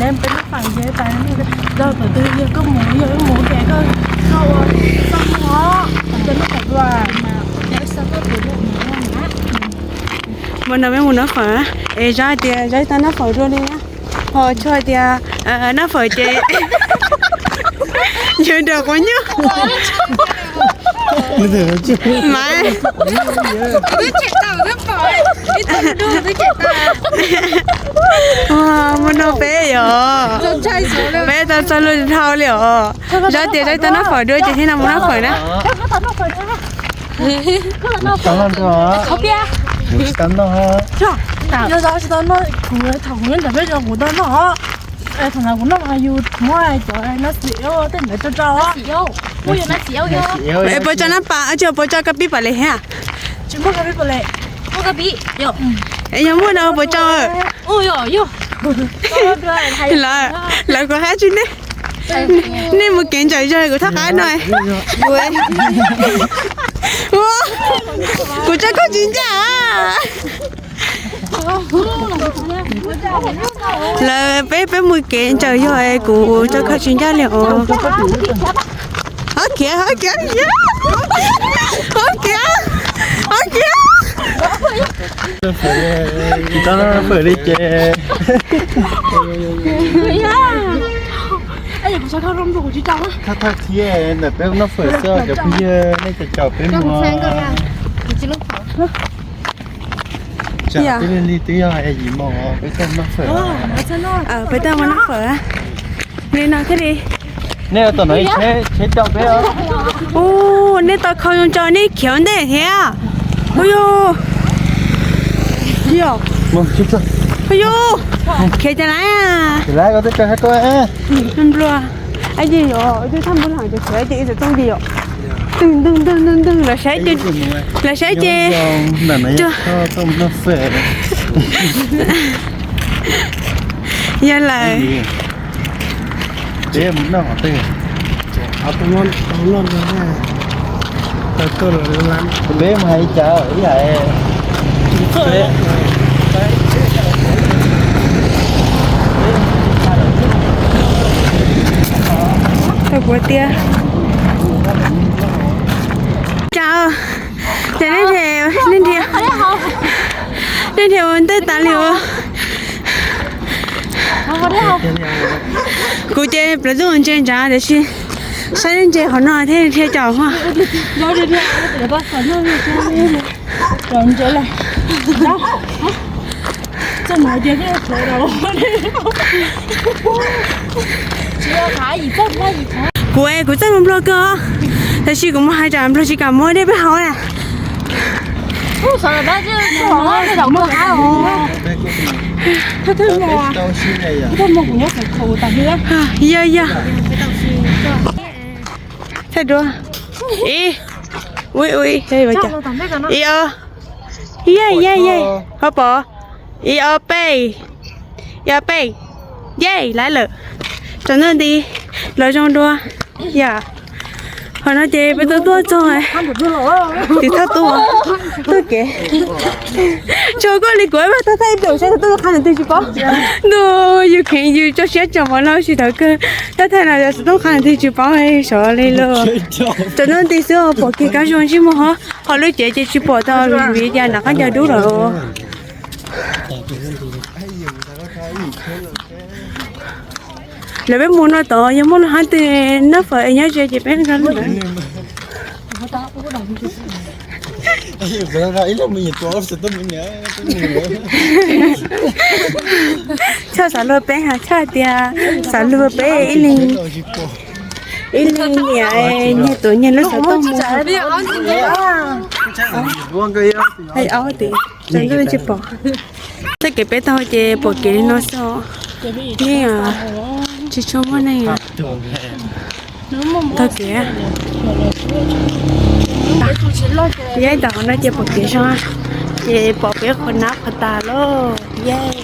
Peb nab fawm ces tas, yog thaum twg yog koj mus, yog wb mus ces koj, koj ua, koj mus os, koj nab fawm dua. Mus no peb mus nab fawm, es Zab hais tias Zab tau nab fawm dua li na. Ho Tshuaj hais tias nab fawm ces yog nram quav nyuj. Mas mus no peb yom, peb tau txog lub dhau li os. Zab tias Zab tau nab fawm dua ces thiaj no mus nab fawm na. Kuv tsis tau noj. Yog Zab tsis tau noj, kuv thaum kuv nyob nram peb zos kuv tau noj. Thaum ntawd kuv noj mas yus muab cov nab xim tej ntawd rau rau. Es puas tso nab pas, tsis puas tso kab pib pas les thiab? Tsis muaj kab pib pas les. Muaj kab pib, yog muaj no puas tso? Lawv kuv hab tsis nej, nej mus kev ntsaum zog kuv thaj qab no. Kuv tso koj tsis ncaj. Lawv peb, peb mus kev ntsaum zog kuv tso koj tsis ncaj li os. Hov kiag, hov kiag, hov kiag, hov kiag. Tso fawm li ces. Thaj thaj thiab ntawm peb noj fawm xwb cov phooj ywg, nej caum caum peb mus. Tsam twb li twb yog yim moos peb tuaj noj fawm. Peb tuaj mus noj fawm li no thiaj li. Nej tom no ib tsheb, tsheb coj peb. Ub, nej tau khau zoo tso nej khiav ua ntej thiab. Ub yus, ub yus, khiav cas lawm. Nplua, ab yus, yus thaj npua los ces khiav ces ib txwm tooj yim yom. Ntwg ntwg ntwg ntwg ntwg, lawv saib ces, lawv saib ces. Yog lawm. Peb mus hais cas ib yam. Tau kuv tias cas, ces nej, nej nrhiav, nej nrhiav ua ntej tas li os. Kuv ces plaws tub ntse ntsav tiam sis saib ntse qhov no thiab nrhiav caum. Kuv, kuv txawj hais Nplog kawg, tab sis kuv mus hais tsam Nplog tsis kam muab dej peb haus na. Yog, yog. Thaij duab. Ib, ua, ua, ib, ob, yej, yej, yej, ho pom, ib, ob, peb, ib, ob, peb, yej, lawv lawm. Tsaus ntuj nti, los zoo dua. Yog, qhov no ces peb tuaj tuaj txog tim thaj tub, tuaj kev. Tso koj li kuv mas thaij thaij ib pliag saib xov tooj qha nws twg tsis paub. Ntuj, yus kheev yus tso siab tso mov loj tsis tau kawg. Thaij thaij no yog xov tooj qha nws twg tsis paub sov li lauj. Tsaus ntuj nti xwb pom kev kab zoo ntsej muag hov, qhov lub cev ces tsis pom tau vim tias nram qab ncaws dub lawm. Lawv peb mus no tod yog muaj lub hab twg noj fawm es nyob ze ces peb nrog lawv. Txhob xav luag peb, txhob hais tias xav luag peb ib leeg, ib leeg niam nyiag tuav nyiag lub xov tooj mus. Hais ob tib, tsaus ntuj tsis pom. Txoj kev peb taug ces pom kev li no xwb. Yeej tsis tshua muaj neeg taug kev. Yeej tom qhov no ces pom kev zoo, ces pom peb qhov nab qhov tas lauj. Yeej.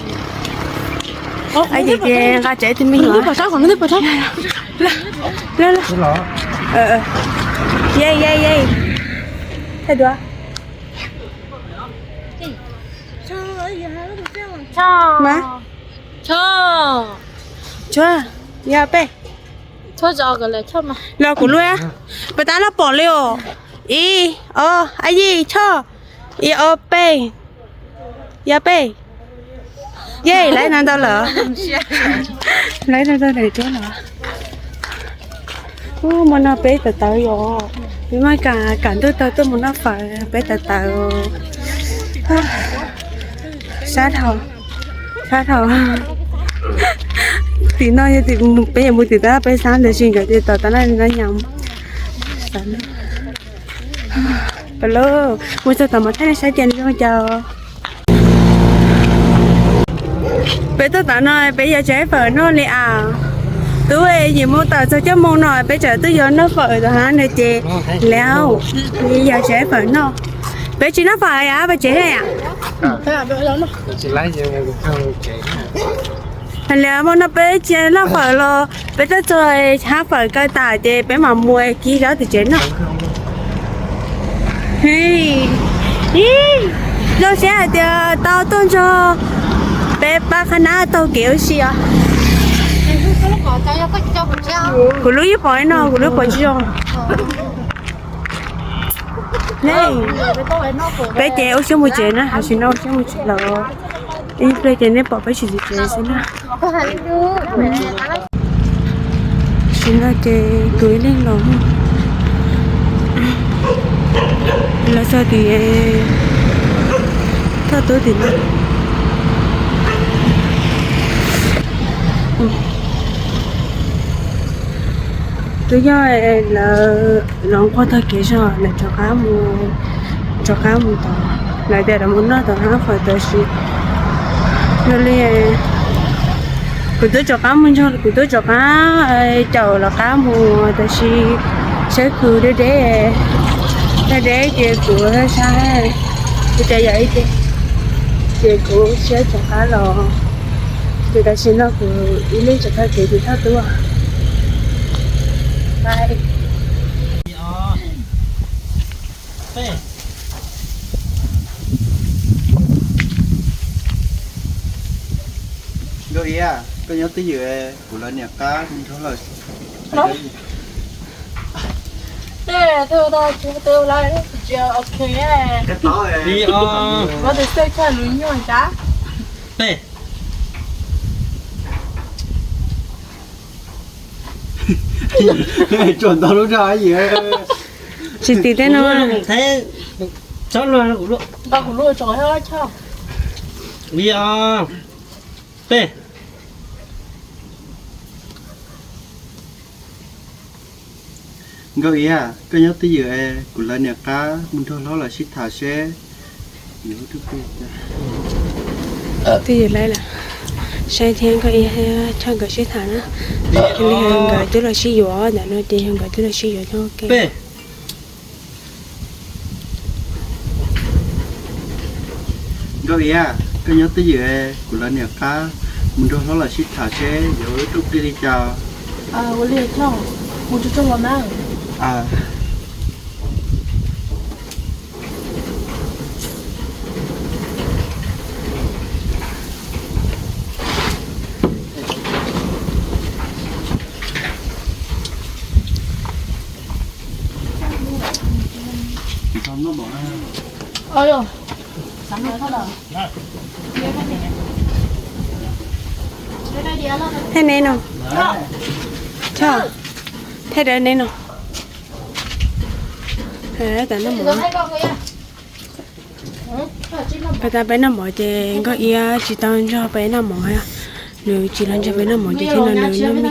Ces ces nqa tsev tus me nyuam. Yeej yeej yeej. Thaij duab. Mas, Tso. Tuaj, yog peb. Los kuv lub, peb tab laj pom li os. Ib, ob, a yij, choj. Ib, ob, peb. Yog peb. Yej, lawv no ntau lawm. Lawv no ntau lawm tiag los. Ub, hmo no peb tawm tawv yom. Peb mam kam, kam ntuj tau tuaj mus noj fawm, peb tawm tawv. Sab dhau, sab dhau. Tim no yog tim peb yuav mus tim tab laj peb xab ntawd tsis nkawd tias tom tab laj no nyam. Peb lub mus txog tom mas thaij nej saib tias nws zoo cas. Peb tuaj tom no peb yuav tsev fawm noj li as. Twb yim moo tawm txog cuaj moo no peb tseem twb yuav noj fawm tom hab no ces lawv yuav tsev fawm noj. Peb tsis noj fawm yom, peb tsev ne yom. Li hmo no peb tsis noj fawm los peb tuaj txog hab fawm kaw tas ces peb mam mus kib zaub tim tsev noj. Zoo siab hais tias tau tuaj nrog peb pab qhab nab taug kev ua si os. Kuv lub yeej pom no, kuv lub pom tsis zoo. Peb ces ua siab mus tsev na, tam sim no ua siab mus tsev lawm. Ib pliag ces nej pom peb tsis tsev xwb na. Tam sim no ces kuv ib leeg los, los txog tim thoj tub tim no. Twb yog lawv los nquag tag kev zog lawv rov qab mus, rov qab mus tod, lawv tias lawv mus noj tom hab fawm tab sis yog li kuv twb rov qab mus nrog, kuv twb rov qab caum lawv qab mus tab sis saib kuv deb deb, deb deb ces kuv saib kuv cas yog ib ce ces kuv siab rov qab los. Ces tam sim no kuv ib leeg tseem tau kev tim thoj tub. Nkauj Iab, koj nyob twj ywm, kuv lawv niam qab mus nrog lawm. Tsuas ntau lub zog yim. Tsis tim tej no. Txhob luag kuv lub. Tau kuv lub tso. Li os. Peb. Nkauj Iab, koj nyob twj ywm es kuv lawv niam qab mus nrog hlob los sib tham seb yuav ua twj ywm lawm. Saib thiab Nkauj Iab, Choj nkawd sib tham na. Yog li nkawd twb los sib yuav ntawm no ces yog nkawd twb los sib yuav no. Nkauj Iab, koj nyob twj ywm es kuv lawv niam qab mus nrog hlob los sib tham seb yuav ua ib tug plig li cas. Ua li, mus tsuag tsuag los na. Thaij neb no. Thaij dawb neb no. Tam no mov. Peb tab peb noj mov ces Nkauj Iab tsis tau nrog peb noj mov, nws tsis los nrog peb noj mov ces thiaj no nws noj me.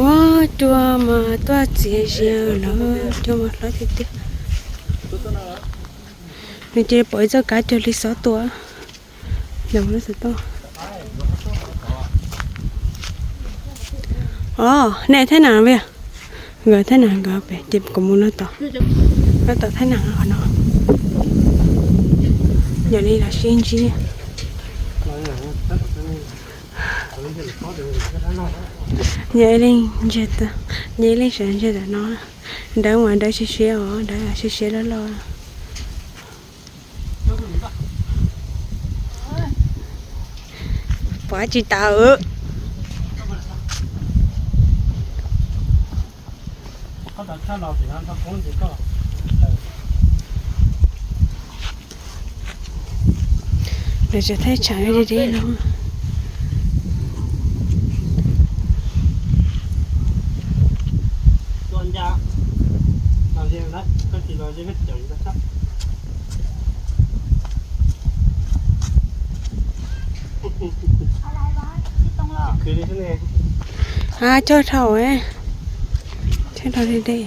Ua cua mas tuaj txias zias lawm, cua mas hlob tiag tiag. Nws ces pom ib txoj kab cuag li xob tua. Os, nej thaij nam vim nkawd thaij nam nkawd pem ces kuv mus no tod. No tod thaij nam qhov no. Yog li los sib ntsib. Nyob ib leeg ntsiag, nyob ib leeg sawv ntsiag ntawm no, Dawb mas Dawb siab siab os, Dawb siab siab loj loj. Pov tsis tau. Lawv tseem thaij tshav deb deb no. A, cog dhau, cog dhau deb deb.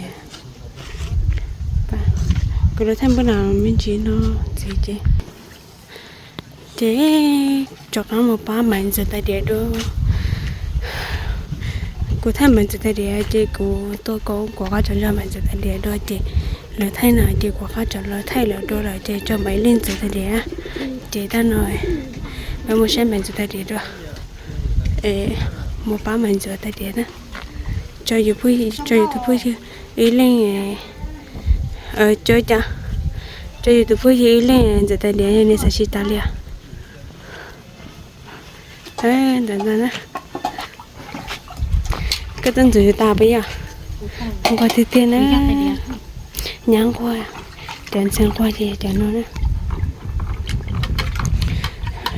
Kuv los thaij npawb no me ntsis no ntxiv ces, ces rov qab mus pab Maiv Ntxawm tais diav dua. Kuv thaij Maiv Ntxawm tais diav ces kuv tuaj kuv kuv qab tso zog Maiv Ntxawm tais diav dua ces lawv thaij na ces kuv qab tso lawv thaij lawm dua lawm ces tso Maiv Ntxawm tais diav. Ces tag no peb mus saib Maiv Ntxawm tais diav dua. Mus pab Maiv Ntxawm tais diav na. Tso yus, tso yus tus phooj ywg ib leeg, tso cas, tso yus tus phooj ywg ib leeg Ntxawm tais diav nws xav tsis tas li os. Ntawm no na. Koj tuaj ntxuav yus tas puas yog? Nquag tiag tiag na. Nyab nquag, cov ntxhais nquag ces cov no na.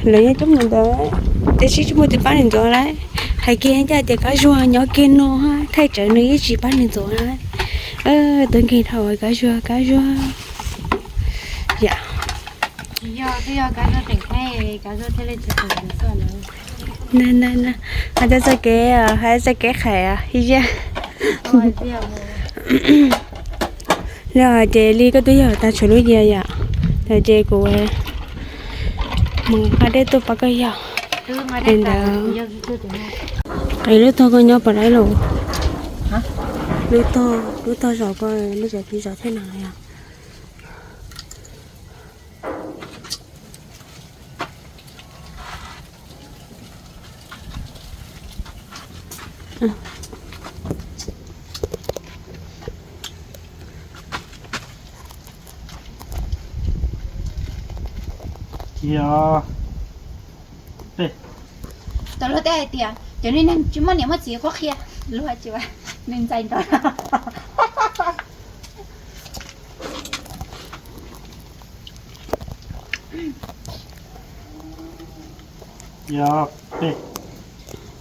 Lawv nyob coob mus ntawd, tiam sis tsis muaj tus pab nws ntxuav lawm. Hais kiag ncaj tias Kab Zuag nyob kiag no, thaij tsawv nws yeej tsis pab nws ntxuav lawm. Tuaj nkeeg dhau Kab Zuag, Kab Zuag. Yam. Hais txog txoj kev, hais txog kev qhais, li hais tias li koj twb yog tag tshuav lub yias yom, ces kuv mus nqa dej tuaj pab koj yog. Es ntawd, es lub tog koj nyob puas dai los? Lub tog, lub tog zos koj lub zos thiab zos thiab na yom. Tau luag tej hais tias cov niag neeg tsis muaj niam muaj txiv qhuab qhia, luag tsis, nws ntxais nrov.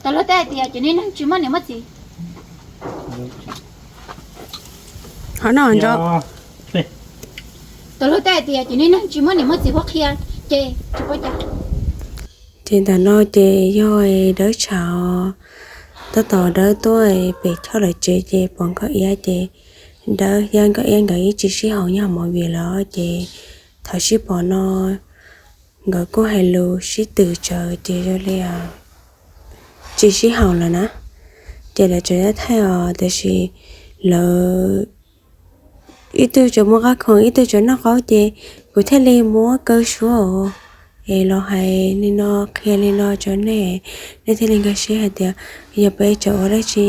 Tau luag tej hais tias cov niag neeg tsis muaj niam muaj txiv, qhov no ntso. Tau luag tej hais tias cov niag neeg tsis muaj niam muaj txiv qhuab qhia, ces tsis paub cas. Ces ntawm no ces yog Dawb tshav, tab tom Dawb tuaj pem Choj lawv tsev ces pom Nkauj Iab ces Dawb thiab Nkauj Iab nkawd ib tsis sib haum nyob hauv movie lawm ces thaum sib pom no nkawd kuj hais lus sib twm tsawv ces zoo li tsis sib haum lawm na. Ces lawv tseem thaij os, tiam sis lawv ib tug tseem muaj qab khoom ib tug tseem noj qaub ces kuv thiaj li muab kaw suab os, es los hais li no qhia li no rau nej, nej thiaj li nkag siab hais tias yog peb tseem ua dab tsi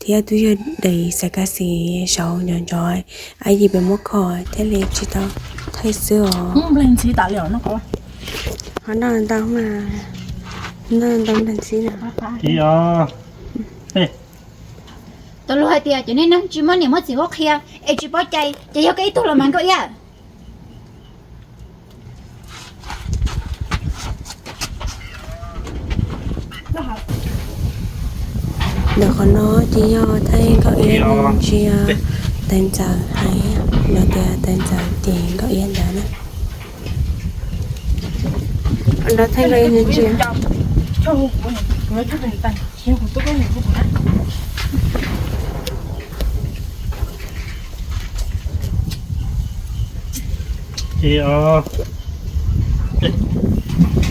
thiab twb yog daim xav kav xim saud ncov ncov, ab yim peb muab kho thiaj li tsis tau thaij xwb os. Qhov no ntau mas, no ntau nplag ntxhib no. Tau luag hais tias cov niag neeg tsis muaj niam muaj txiv qhuab qhia es tsis paub cai, ces yog koj ib tug los mas Nkauj Iab. Ntawm qhov no ces yog thaij Nkauj Iab ntsia Tais Ntxawm hais, lawv tias Tais Ntxawm ces Nkauj Iab ntawd na. Lawv thaij Nkauj Iab ntsia.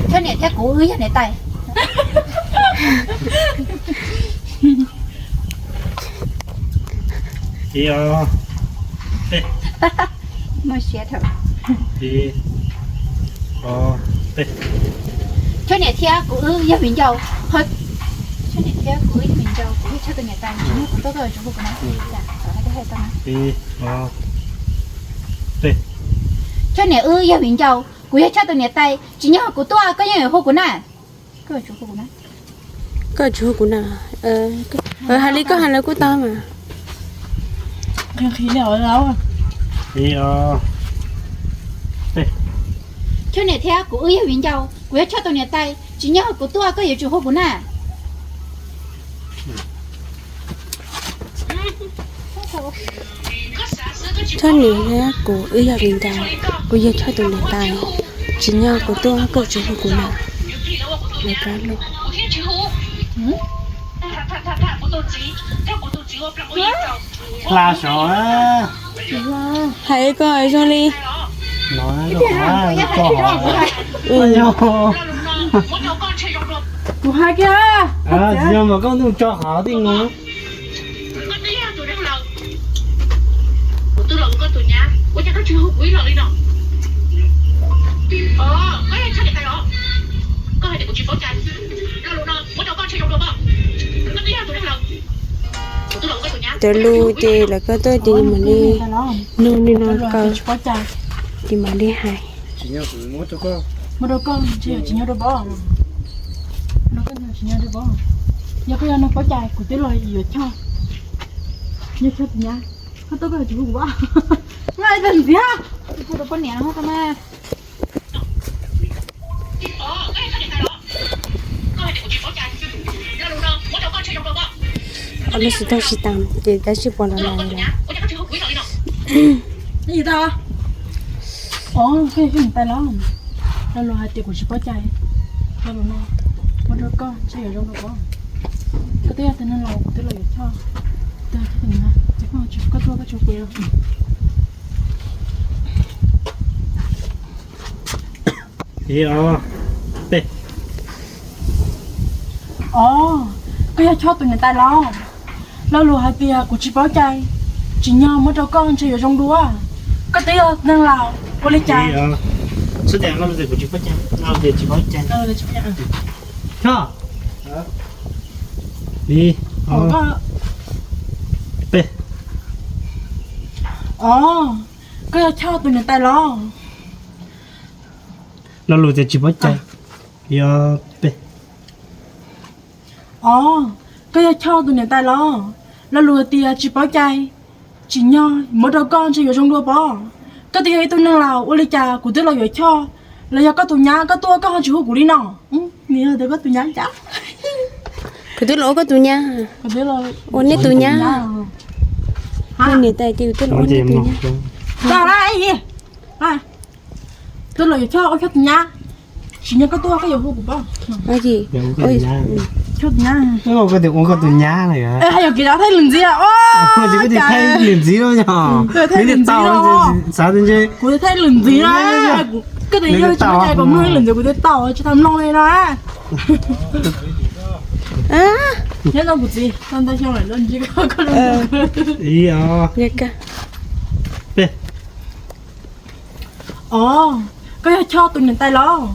Thiab niam thiab kuv wb yog niam tais. Muaj siab thaum. Thiab niam thiab kuv wb yog viv ncaus, ho Thiab kuv wb yog viv ncaus, kuv wb yog Choj tus niam tais, tsis yog kuv tuaj koj yuav tsum hu kuv na. Choj niam wb yog viv ncaus, kuv yog Choj tus niam tais, tsis yog kuv tuaj koj yeej yuav hu kuv na. Koj yuav tsum hu kuv na. Hais li koj hais lawv kuj tau mas. Choj niam thiab kuv wb yog viv ncaus, kuv yog Choj tus niam tais, tsis yog kuv tuaj koj yuav tsum hu kuv na. Choj niam thiab kuv wb yog viv ncaus, kuv yog Choj tus niam tais, tsis yog kuv tuaj koj yuav tsum hu kuv na. Lawv kab lus. Hla saud. Hais koj zoo li. Kuv hais kiag. Tsis yog mas koj ntuj tso qhov tej no. Cov lus ces lawv koj tuaj ces mam li nug li no kaw, ces mam li hais. Muab rau koj, tsis nyob rau pov. Yog koj yog nug pov cas kuv twb los yuav Choj. Yog Choj tus nyab, koj tuaj koj tsis hu kuv. Noj ib tag ntxiv. Hu rau poj niam no koj mas. Lub sij hawm tsis tas ces tab sis pom los los li lawm. Os, koj yog Choj niam tais los? Lo lus hais tias kuv tsis paub cai. Lo lus no muab rau koj ntshe yuav zoo rau koj. Koj twb yog tus neeg laus, kuv twb los yuav Choj. Tus Choj tus nyab, ces koj tsis, koj tuaj koj tsis hu kuv li. Ib, ob, peb. Os, koj yog Choj tus niam tais los? Lo lus hais tias kuv tsis paub cai, tsim nyog muab rau koj ntshe yuav zoo dua. Koj twb yog neeg laus, ua li cas? Xwb tias lo lus tias kuv tsis paub cai, lo lus tias tsis paub cai. Choj. Ib, ob, peb. Os, koj yog Choj tus niam tais los? Lo lus tias tsis paub cai. Ib, ob, peb. Os, koj yog Choj tus niam tais los? Lo lus tias tsis paub cai, tsim nyog muab rau koj ntshe yuav zoo dua pob. Koj twb yog ib tug neeg laus, ua li cas kuv twb los yuav Choj los yog koj tus nyab, koj tuaj koj ho tsis hu kuv li no? Nws yog tias koj tus nyab cas? Kuv twb los ua koj tus nyab. Ua nej tus nyab. Tus niam tais tias kuv twb los ua nej tus nyab. Twb los yuav Choj ua Choj tus nyab, tsim nyog koj tuaj koj yuav hu kuv pob. Choj tus nyab. Koj tias ua koj tus nyab no. Hais yog kev thaij lwm ntxiv. Thaij lwm ntxiv, thaij lwm ntxiv. Kuv thaij lwm ntxiv na. Koj tias yog tsis paub cai kom mloog lwm ntxiv kuv twb tau tsis tau mloog li no. Nyob rau kuv txiv, tau ntau xyoo lawm, ntsis koj. Os, koj yog Choj tus niam tais los?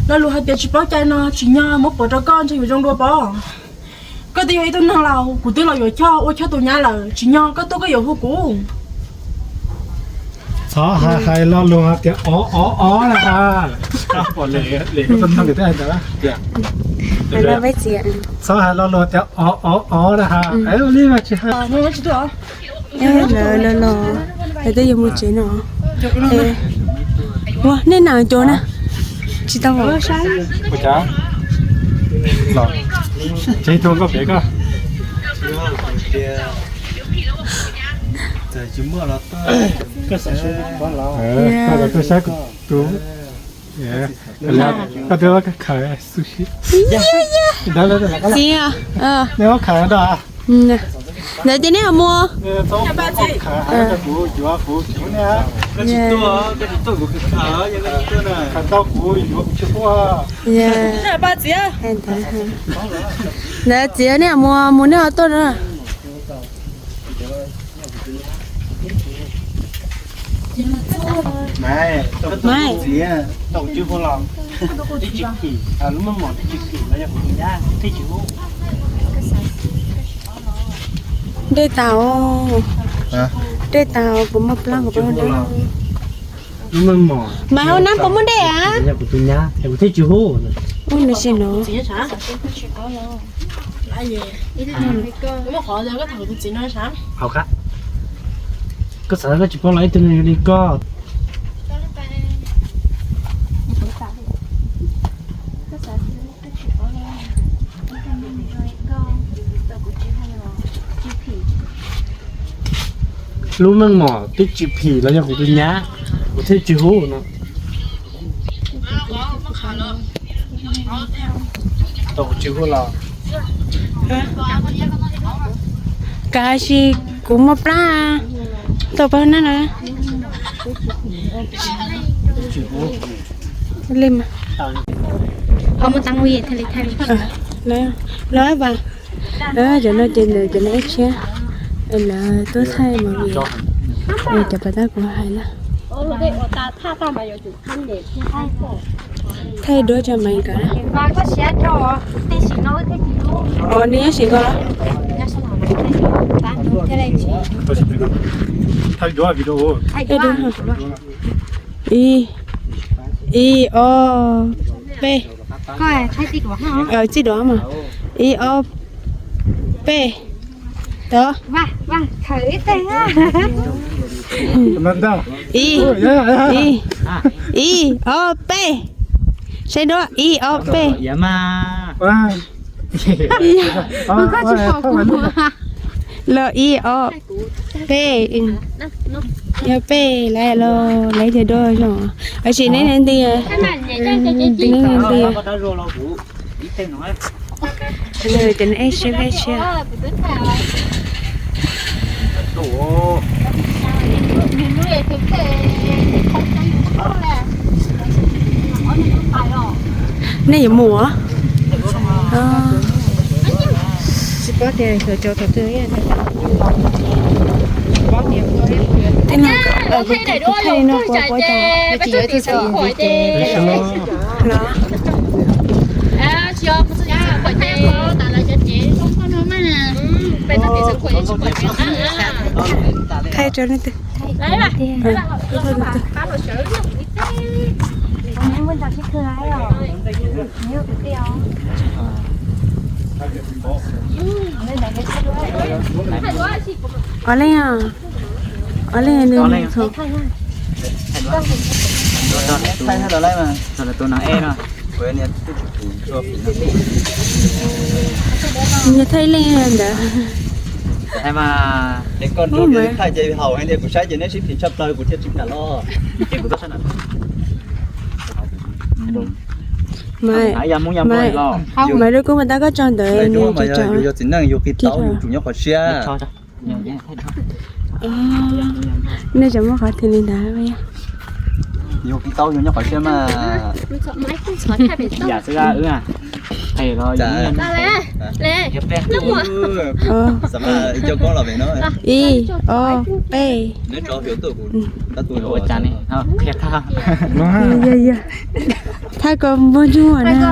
Lo lus hais tias tsis paub cai no tsim nyog muab pov rau koj ntshe yuav zoo dua pob. Koj twb yog ib tug neeg laus, kuv twb los yuav Choj ua Choj tus nyab lawm, tsim nyog koj tuaj koj yuav hu kuv. Txhob hais lo lus hais tias o o o na ha. Txhob hais lo lus tias o o o na ha. Li tsis hais. Lawv los, lawv twb yuav mus tsev no. Ua nej nam cov na. Tsis tau. Tsev tuag koj pem koj. Koj saib kuv tus, koj twb khaws sushi. Txiv, nej khaws ntawd ces nej ho mus. Ntawd txiv, nej ho mus, mus nej ho tuaj na. Maiv, tau txiv, tau tsis hu los, tib tsis khim, lub maj mom tib tsis khim los yog kuv tus nyab tib tsis hu. Dej tas os. Dej tas os, kuv muaj plab kuv pab. Mas hauv no puas muaj dej a? Kuv tus nyab kuv thiaj tsis hu. Ub, no xij no. Hauv qab. Koj xav koj tsis paub los ib tug neeg li koj. Lub meej mom twb tsis phim los yog kuv tus nyab, kuv thiaj tsis hu no. Tau kuv tsis hu los. Kav hais kuv muaj plab, tau pab na na. Li mas. Ho muaj tau ua thiaj li thaij. Los vas, cov no ces nws cov no ib tshiab, lawv tuaj thaij movie, cov pas tab kuv hais na. Thaij duab tso mas kawm. Ua nws nyob sim ko. Ib, ib, ob, peb. Txij duav mas. Ib, ob, peb. Tod. Ib, ib, ib, ob, peb. Saib duab, ib, ob, peb. Los ib, ob, peb. Yog peb lawv los lawv cog duab zoo. Tab sis neb nti, neb nti. Cov no ib siab peb siab. Nej yuav mus os? Tsis paub tias xyov cov tom twg. Tej no kuv thaij no kuv pab tau. Los. Thaij rau leej twg? Ob leeg, ob leeg nws txog. Nws thaij leej ntawd. Mas, mas, mas lub kub mas tab koj tso ntawd. Yus yog txiv neej yus qis tau yus tsum nyob qhov siab. Nej tseem muaj qhov twg li ntawd? Yus qis tau yus nyob qhov siab mas. Ib, ob, peb. Thaij koj npog ntsej muag na.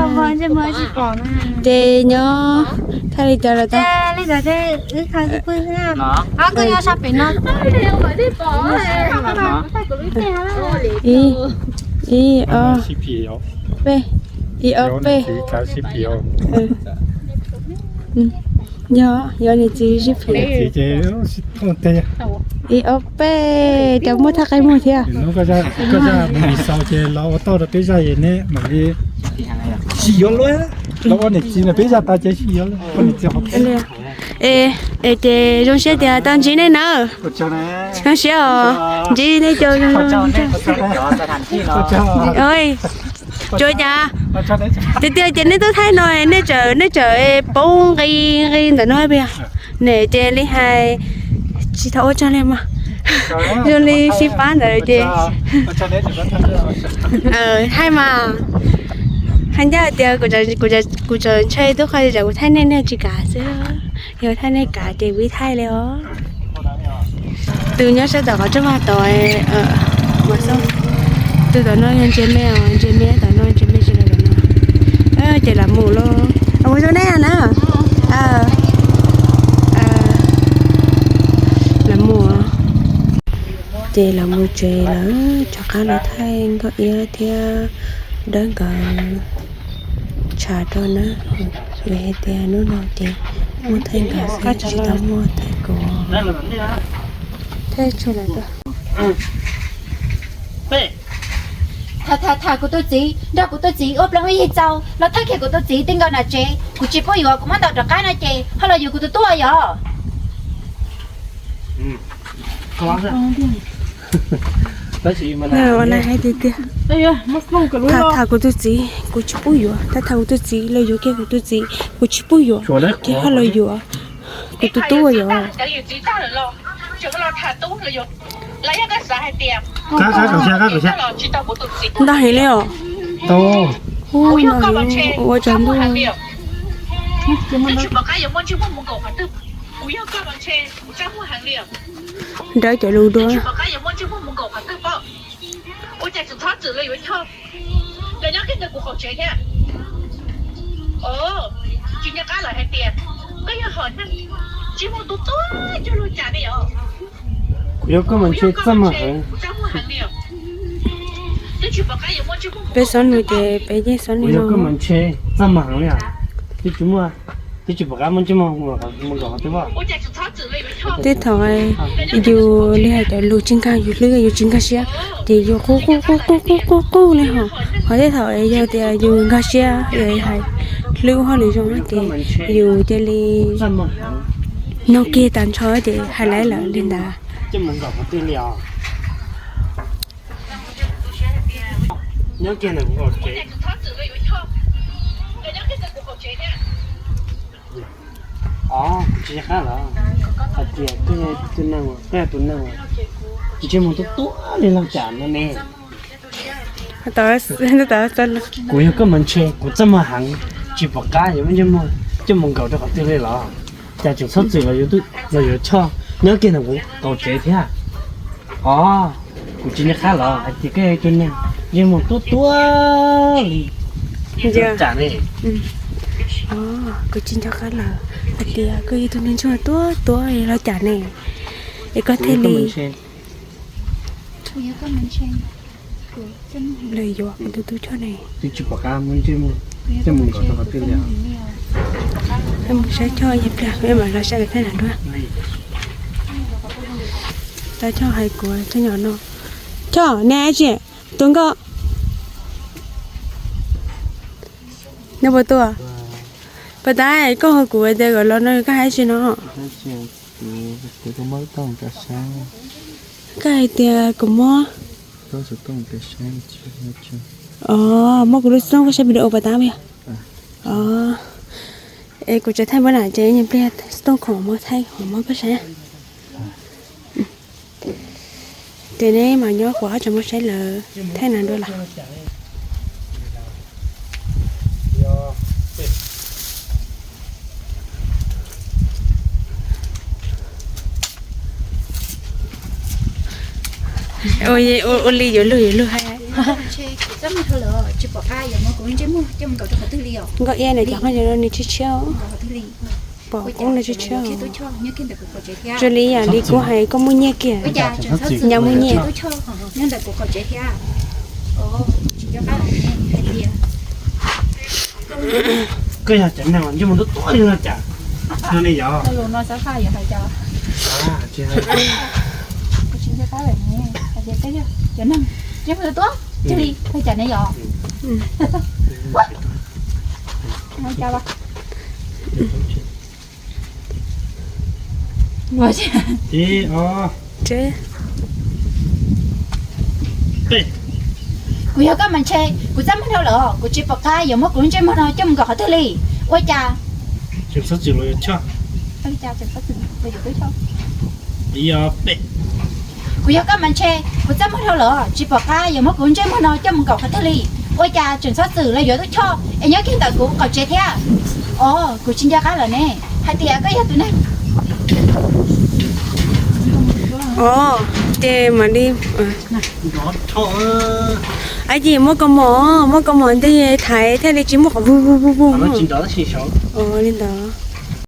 Ces nyob thaij li cas los tau. Ib, ib, ob, peb. Ib, ob, peb. Yog, yog niam txiv sib phim. Ib, ob, peb, cov muaj thaj qe muag thiab. Koj zaj mus xaus ces los ua tauj rau peb zaj es neb mam li sib yuav luaj. Los ua niam txiv na peb zaj tas ces sib yuav luaj. Es, es ces zoo siab tias tau ntsib nej na. Zoo siab os, ntsib nej cov zoo zoo. Tsuas cas tiag tiag ces nej tuaj thaij no nej txawm, nej txawm poob nqi nqi ntawm no pia. Niam ces li hais tsis tau ua tsaug li mas zoo li sib pab ntawd ces hais mas hais ncaj tias kuv tseem ntshe tub qhov tsam kuv thaij nej nej tsis kav xwb. Yog thaij nej kav ces kuv thaij li os. Tus nyob sab tom qhov rooj vag tod, tus tom no yog ntsia me os, ntsia me tom no, ntsia me tsis los tom no. Ces lam mus lauj. Mus zoo nej na. Ces lawv mus tsev lawm, rov qab los thaij Nkauj Iab thiab Dawb nkawd tshav rau na, vim hais tias hnub no ces muaj thaij nkawd xwb, tsis tau muaj thaij kuv. Tham tham tham kuv tus txiv, nrog kuv tus txiv ua plaub ib yig txaus los thaij kiag kuv tus txiv ti nkaus nram tsev, kuv tsis pub yuav, kuv muab ntaus rov qab no ces ho los yuav kuv tus tub ua yog. Tham tham kuv tus txiv, kuv tsis pub yuav, tham tham kuv tus txiv los yuav kiag kuv tus txiv, kuv tsis pub yuav, ces ho los yuav kuv tus tub ua yog. Ntau heev li os. Ntau heev, ua tsaug ntuj. Nrawv cov lus dua. Kuv yog koj mas ntshe txaj muag heev. Peb xov nus ces peb yeej xov nus. Kuv yog koj mas ntshe txaj muag heev li. Twb tsis muaj, twb tsis pom qab muaj ntsej muag mus nkaum qhov twg. Twb thaum yus li hais cov lus tsis nkag yus hlwb, yus tsis nkag siab, ces yus qub qub qub qub qub qub li hos. Ho tej thaum yog tias yus nkag siab, yus hais hlwb ua hauj lwm zoo ces yus cia li nug kiag tas ntsho ces hais laiv lawm li ntawd. Os, kuv tsis nco qab lawm. Hais tias koj yog tus neeg, koj yog tus neeg tsis ntsej muag tuab tuab li los cas no ne. Kuv yog koj mas ntshe kuv txaj muag heev, tsis pom qab yuav muaj ntsej muag coj mus nkaum rau qhov twg li los. Cas tseem txhob txwm los yuav Choj nyob kiag ntawm kuv qaum tsev thiab. Os, kuv tsis nco qab los hais tias koj yog tus neeg ntsej muag tuab tuab li los cas ne. Kuv tsis nco qab lawm hais tias koj yog tus neeg ntsej muag tuab tuab li los cas ne. Es koj thiaj li lawv yuav kuv tus tub Choj ne. Twb tsis pom qab muaj ntsej muag coj mus nkaum rau qhov twg li. Mus saib Choj ib pliag, peb mam los saib lawv thaij nas dua. Tau Choj hais kuv, Choj nyob no. Choj, neb tsis tuaj nkoj. Neb puas tuaj? Pas tas koj hu kuv tias kom los no koj hais tsis no. Koj hais tias kom muab, muab kuv lub xov tooj koj saib video pas tas yog. Es kuv tseem thaij npawb na ces ib pliag xov tooj khoom muab thaij khoom muab koj saib. Ces neb mam nyob kuv ob tsoom muab saib lawv thaij nas dua lawm. Ua li yuav luag yuav luag hais. Nkauj Iab nws cov qhov no nws tshiab tshiab, pom qub nws tshiab tshiab. Zoo li yam li kuv hais koj muaj nyiaj kiag, nyav muaj nyiaj. Koj yog cov neeg ntsej muag tuab tuab li no cas no ne yog? Kuv yog koj mas ntshe kuv txaj muag dhau lawm, kuv tsis pom qab yuav muab kuv lub ntsej muag no coj mus nkaum qhov twg li. Ua cas? Kuv yog koj mas ntshe kuv txaj muag dhau lawm, tsis pom qab yuav muab kuv lub ntsej muag no coj mus nkaum qhov twg li. Ua cas tseem txhob txwm los yuav tub Choj es nyob kiag ntawm kuv qaum tsev thiab? Os, kuv tsis nco qab lawm ne, hais tias koj yog tus neeg. Os, ces mam li, a, ces muab kaus mom, muab kaus mom ntej thaiv thiaj li tsis muaj qhov vug vug vug vug. Li ntawd.